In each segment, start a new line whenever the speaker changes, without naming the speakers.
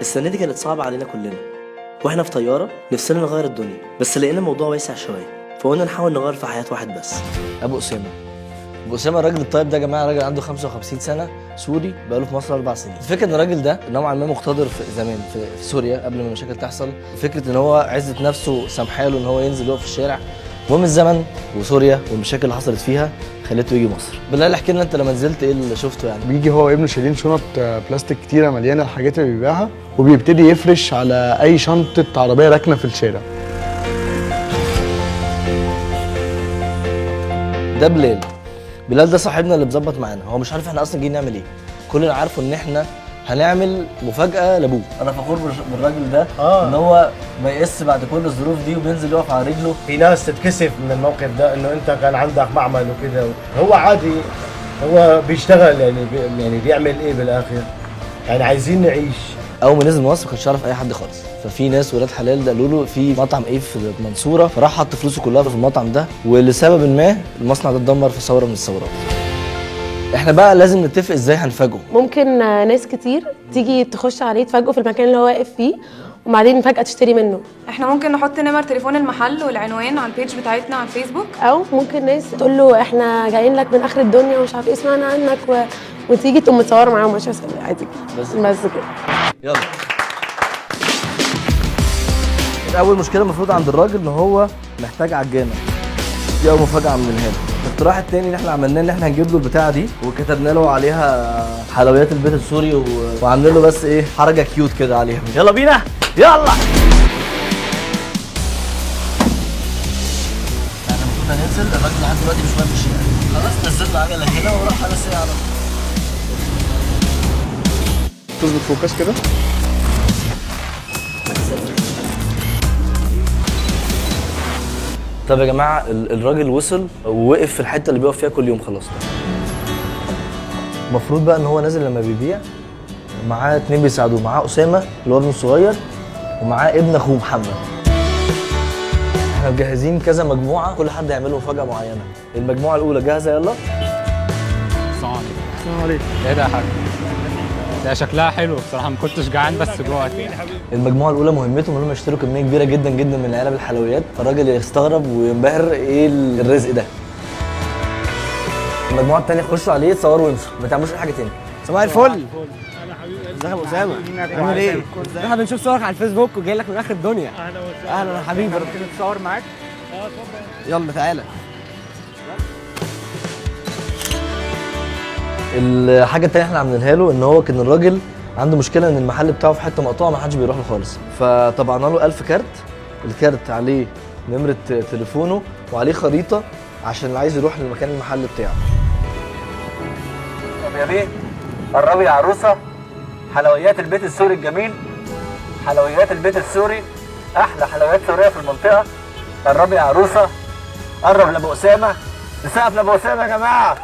السنة دي كانت صعبة علينا كلنا، واحنا في طيارة نفسنا نغير الدنيا، بس لقينا الموضوع واسع شوية، فقلنا نحاول نغير في حياة واحد بس. ابو اسامة. ابو اسامة الراجل الطيب ده يا جماعة، راجل عنده 55 سنة، سوري، بقاله في مصر 4 سنين. الفكرة ان الراجل ده نوعا ما مقتدر في زمان في سوريا قبل ما المشاكل تحصل. فكرة ان هو عزه نفسه سامحاله ان هو ينزل يقف في الشارع. المهم الزمن وسوريا والمشاكل اللي حصلت فيها خلته يجي مصر. بالله احكي لنا انت لما نزلت ايه اللي شفته يعني؟
بيجي هو وابنه شايلين شنط بلاستيك كتيرة مليانة الحاجات اللي بيبيعها، وبيبتدي يفرش على اي شنطه عربية راكنه في الشارع.
ده بلال. بلال ده صاحبنا اللي مظبط معانا، هو مش عارف احنا اصلا جايين نعمل ايه. كل اللي عارفه ان احنا هنعمل مفاجاة لابوه. انا فخور بالراجل ده ان هو ما يقس بعد كل الظروف دي وبينزل يقف على رجله.
في ناس تتكسف من الموقف ده، انه انت كان عندك معمل وكذا. هو عادي، هو بيشتغل يعني يعني بيعمل ايه بالاخر؟ يعني عايزين نعيش.
اول ما نزل مصر ما كانش يعرف اي حد خالص، ففي ناس ولاد حلال ده قالوا له في مطعم ايه في المنصوره، فراح حط فلوسه كلها في المطعم ده، ولسبب ما المصنع ده اتدمر في ثورة من الثورات. احنا بقى لازم نتفق ازاي هنفاجئه.
ممكن ناس كتير تيجي تخش عليه تفاجئه في المكان اللي هو واقف فيه، وبعدين فجأة تشتري منه.
احنا ممكن نحط نمر تليفون المحل والعنوان على ال page بتاعتنا على الفيسبوك.
او ممكن ناس تقول له احنا جايين لك من اخر الدنيا ومش عارف ايه، سمعنا عنك وتيجي تقوم متصورة معاهم مش عادي.
بس.
بس كده.
يلا، اول مشكلة المفروض عند الراجل ان هو محتاج عجانه. دي اول مفاجاة عاملينها له. الاقتراح التاني اللي احنا عملناه ان احنا هنجيب له البتاعه دي وكتبنا له عليها حلويات البيت السوري وعاملين له بس ايه حركة cute كده عليها. يلا بينا، يلا. احنا المفروض هننزل، الراجل لحد دلوقتي مش واقف في الشارع. خلاص نزلنا عجله هنا وراح على ساعة.
تظبط focus كده.
طب يا جماعة، الراجل وصل ووقف في الحتة اللي بيقف فيها كل يوم. خلاص، المفروض بقى ان هو نازل لما بيبيع معاه اتنين بيساعدوه، معاه اسامة اللي هو ابنه الصغير ومعاه ابن اخوه محمد. احنا مجهزين كذا مجموعه، كل حد يعمل له مفاجاة معينه. المجموعة الاولى جاهزه؟ يلا.
السلام عليكم. ايه ده يا حاج؟ ده شكلها حلو بصراحة، ما كنتش جعان بس جوعت يعني.
المجموعة الاولى مهمتهم انهم يشتروا كمية كبيرة جدا جدا من علب الحلويات، فالراجل يستغرب وينبهر ايه الرزق ده. المجموعة الثانية خشوا عليه تصوروا وامشوا، ما تعملوش اي حاجة تاني.
صباح الفل. ازيك يا ابو اسامة؟ عامل ايه؟ احنا بنشوف صورك على الفيسبوك وجاي لك من اخر الدنيا. اهلا وسهلا. اهلا يا حبيبي.
ممكن اتصور معاك؟
يلا تعالى.
الحاجة التانية احنا عاملينها له ان هو كان الراجل عنده مشكلة ان المحل بتاعه في حتة مقطوعه، ما حدش بيروح له خالص، فطبعنا له 1000 كارت. الكارت عليه نمره تليفونه وعليه خريطة عشان اللي عايز يروح لمكان المحل بتاعه. طب يا بيه، قربي يا عروسه. حلويات البيت السوري الجميل، حلويات البيت السوري، احلى حلويات سورية في المنطقة. قربي يا عروسه، قرب لابو اسامة. نسقف لابو اسامة يا جماعة.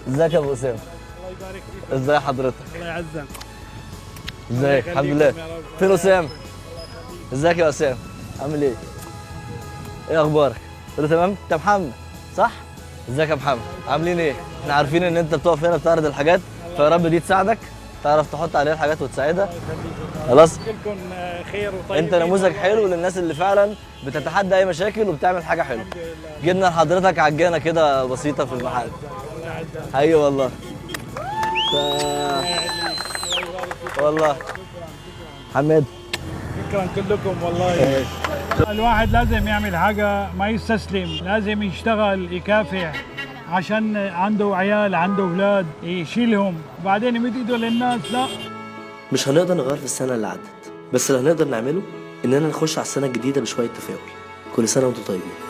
ازيك يا ابو اسامة؟
الله يبارك فيك.
ازي حضرتك؟
الله يعزك.
ازيك؟ الحمد لله. فين اسامة؟ ازيك يا اسامة؟ عامل ايه؟ ايه اخبارك؟ كله تمام؟ انت محمد صح؟ ازيك يا محمد؟ عاملين ايه؟ احنا عارفين ان انت بتقف هنا بتعرض الحاجات، فيا رب دي تساعدك تعرف تحط عليها الحاجات وتساعدها. خلاص؟
كلكم خير وطيبين.
انت نموذج حلو للناس اللي فعلا بتتحدى اي مشاكل وبتعمل حاجة حلوة. جبنا لحضرتك عجانه كده بسيطة في المحل. ايوه والله. والله حماد.
شكرا كلكم والله. الواحد لازم يعمل حاجة، ما يستسلم، لازم يشتغل يكافح عشان عنده عيال، عنده اولاد يشيلهم، بعدين يمد ايده للناس. لا،
مش هنقدر نغير في السنة اللي عدت، بس اللي هنقدر نعمله اننا نخش على السنة الجديدة بشوية تفاؤل. كل سنة وانتم طيبين.